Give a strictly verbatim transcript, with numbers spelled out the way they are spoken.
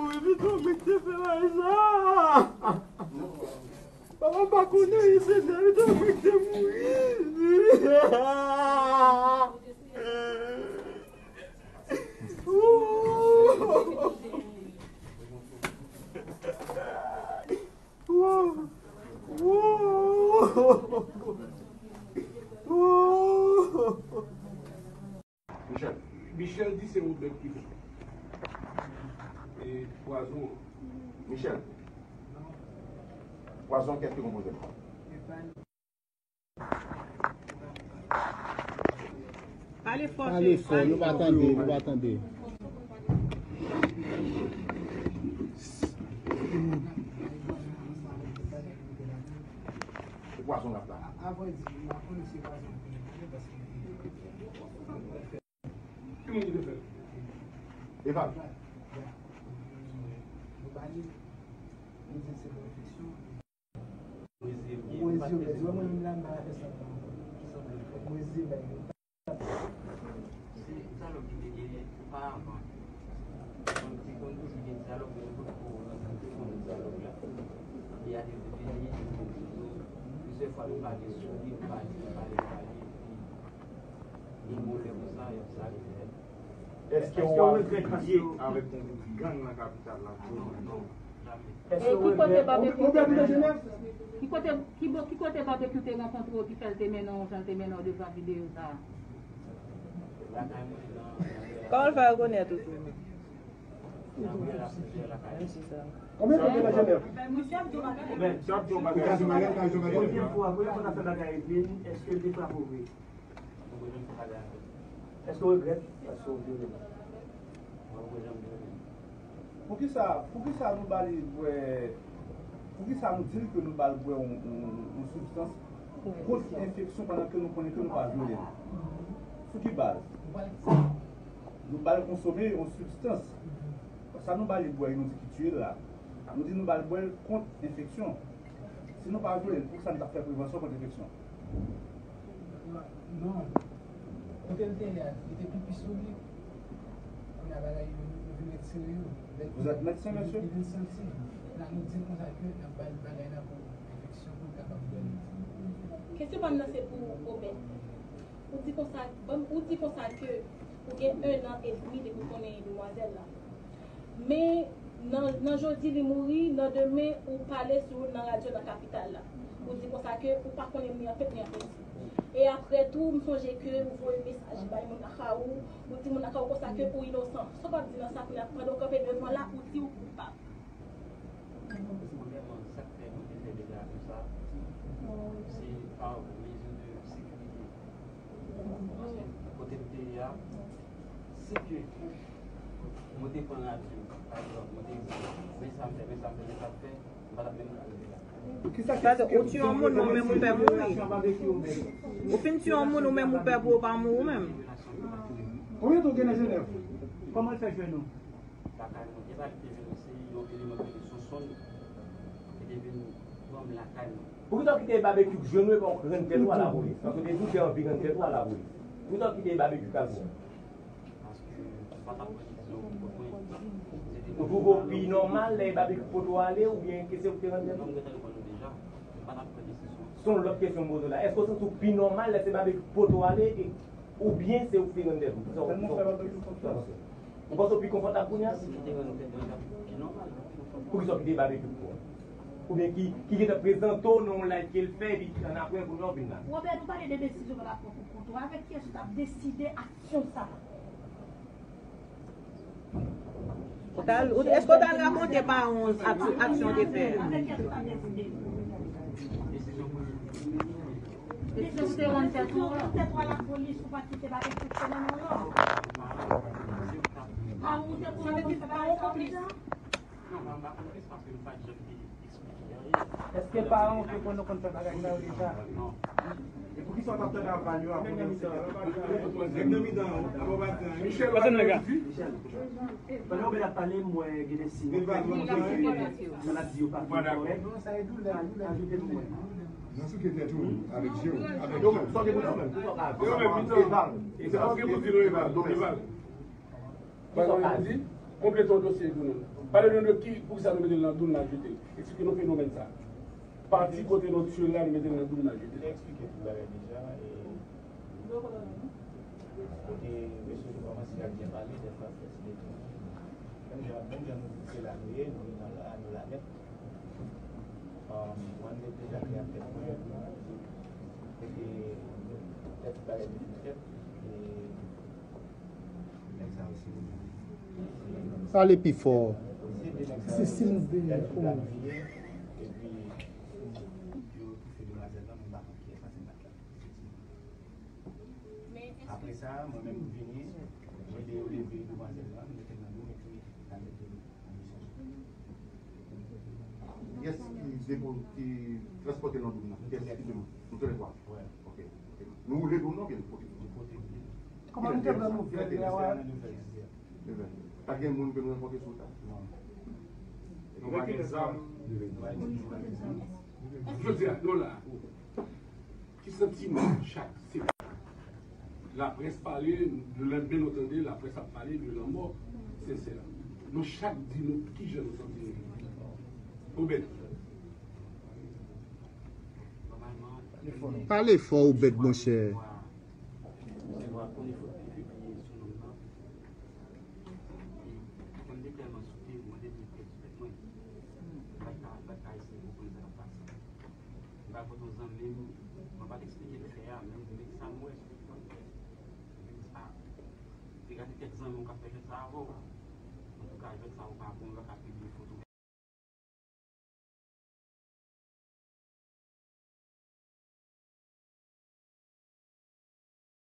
Epi tou mwen te fè bagay sa. Papa m pa konnen, Senyè, epi tou mwen te mouri. Michel. Michel di se Robert ki fè. E pwazon an. Michel. Pwazon an, kiyès ki konpoze l? Pale fò, Pale fò, nou pa tande, nou pa tande. Se pwazon l ap la. Ki moun ki te fè l? Eval. Se dyalòg ki te genyen oparavan. Donk, te konn toujou gen dyalòg, men nou potko rankontre pou nou dyalòg la. Epi a te vini, plizyè fwa nou pale sou li, nou pale, nou pale, nou pale, epi gen moman konsa, y ap sa ki fèt. Èske w ap lye avèk yon gwoup gang nan kapital la? Non, non, jamè. E ki kote Babekyou te mennen w? Ki kote, ki bo-, ki kote Babekyou te rankontre w ki fè l te mennen w jan l te mennen w devan videyo sa a? Kòman l fè rekonèt ou tou? Menm si sa. Konbyen tan w gen nan Jenèv? Misye ap di w bagay. Misye ap di w bagay. Premye fwa, premye fwa n ap fè bagay epi, èske l te frape w vre? Èske w regrèt paske w vyole l? Poukisa, poukisa nou ba li bwè, poukisa nou di l ke nou ba l bwè yon, yon, yon sibstans kont enfeksyon pandan ke nou konnen ke nou pa vyole l? Sou ki baz? Nou ba l konsome yon sibstans. Sa nou ba li bwè, nou di ki tiye l la. Nou di nou ba l bwè l kont enfeksyon. Si nou pa vyole l, poukisa nou t ap fè prevansyon kont enfeksyon? Non. Kote l te ye a, li te pipi sou li. Kounye a bagay yo, yo vin retire yo. Vous êtes médecin, monsieur? Li vin santi. La nou di l konsa ke n ap ba l bagay la pou enfeksyon pou l kapab bwè l. Kesyon pa m nan se pou Obed. Ou di konsa, bon, ou di konsa ke ou gen en an edmi depi w konnen demwazèl la. Men nan, nan jodi li mouri, nan demen ou pale sou l nan radyo nan kapital la. Ou di konsa ke ou pa konnen ni an tèt ni an peti. E apre tou, m sonje ke ou voye mesaj bay moun Akawou, ou di moun Akawou konsa ke ou inosan. Sa w p ap di nan sa kounye a, pandan w kanpe devan la, ou di ou koupab. Premyèman, sa k fè nou te fè deklarasyon sa a, se pa mezi de sekirite. Paske kote m te ye a, si ke mwen te pran radyo, pa egzanp, mwen te di, men sa m fè, men sa m fè, men sa m fè, m pa t ap menm ka rive la. Gade, ou tiye yon moun, men ou menm ou pè mouri. Ou fin tiye yon moun, ou menm ou pè pou ou pa mouri ou menm. Konbyen tan w gen nan Jenèv? Kòman l fè jwenn ou? Lakay mwen. E pa li te vin, se yon eleman ki rele Sonsonn ki te vin pran m lakay mwen. Poukisa w kite Babekyou jwenn ou epi w rann tèt ou a lapolis? Paske w te di w te anvi rann tèt ou a lapolis. Poukisa w kite Babekyou k al pran w? Paske m pa t ap pran desizyon pou kont mwen. Se te... Ou twouve w pi nòmal lè Babekyou pote w ale oubyen ke se ou ki te rann tèt ou? Non, m gentan reponn ou deja. M pa t ap pran desizyon. Se yon lòt kesyon m poze w la. Èske w santi w pi nòmal lè se Babekyou ki pote w ale e Oubyen se ou ki te rann tèt ou? Kisa w, kisa w, kisa w panse? Ou panse w pi konfòtab kounye a? Si m te rann tèt mwen, t ap pi nòmal. Poukisa w kite Babekyou pran w? Oubyen ki, ki gentan prezante w nan yon live ke l fè, epi annapre, kounye a w vin la? Robert, nou pale de desizyon w pral pran pou kont ou. Avèk kiyès ou t ap deside aksyon sa a? Ou t al, ou, èske w t al rakonte paran w ak-, aksyon w te fè a? Depi w te rann tèt ou a lapolis, ou pa t kite bagay fonksyone non. Paran w te konnen w te fè bagay sa deja? Non, m pa konplis paske m pa t janm te Èske paran w te konn nou konn fè bagay sa yo deja? E poukisa w t ap tande aval yo avan w te... Nèg nan mitan an, ap ap ap Michel, pandan w ap pale, m wè gen de siy maladi yo pa fin kòrèk. Ajoute pou mwen. Nan souke tèt ou avèk je w, avèk je w. Yo menm, yo menm, mitan an. Eval. Se paske pou di nou Eval. Donk Eval. Kisa w ka di? Konplete yon dosye pou nou. Pale nou de ki, poukisa nou mete l nan doum n al jete l. Eksplike nou fenomèn sa. Pati kote nou tire l la, nou mete l nan doum n al jete l. Li eksplike tout bagay deja. E kote mesye yo kòmanse ap byen pale, dèfwa fè ti detounen. Menm jan, menm jan nou di se la nou ye, nou nan la, nou la nèt. Um, mwen te deja te ak tèt mwen. Epi, tèt bagay te fèt. E, nèg sa yo se Pale pi fò. Se de nèg sa yo. Se Sims de Epi, yo toufe demwazèl lan, men m pa konn kiyès sa se nèg la. Apre sa, mwen menm m vini, m ede yo leve demwazèl lan, m mete l nan do m epi n al mete l nan misyon. Kiyès ki depo-, ki transpòte l nan do m nan? Kiyès ki depo-, nou toulètwa? Wi. Ok, ok. Nou woule do m nan oubyen nou pote? Nou pote l. Kòman nou te pran nouvèl la? Nouvèl. Pa gen moun ke nou rankontre sou wout la? Non. Nou pa gen zam. Jodi a, nou la. Ki santiman chak se laprès pale, le lendemain nou tande laprès ap pale de lanmò Sensè. Nou chak di nou kijan nou santi nou. Obed. Pale fò, Obed, monchè. Mwen pa kote yon zanmi m, mwen pa t eksplike l fè a, men m di sa m wè sou TikTok. M di, ah, te gade kèk zanmi w k ap fè jwèt sa avè w. Antouka, jwèt sa ou pa bon, ou pa ka pil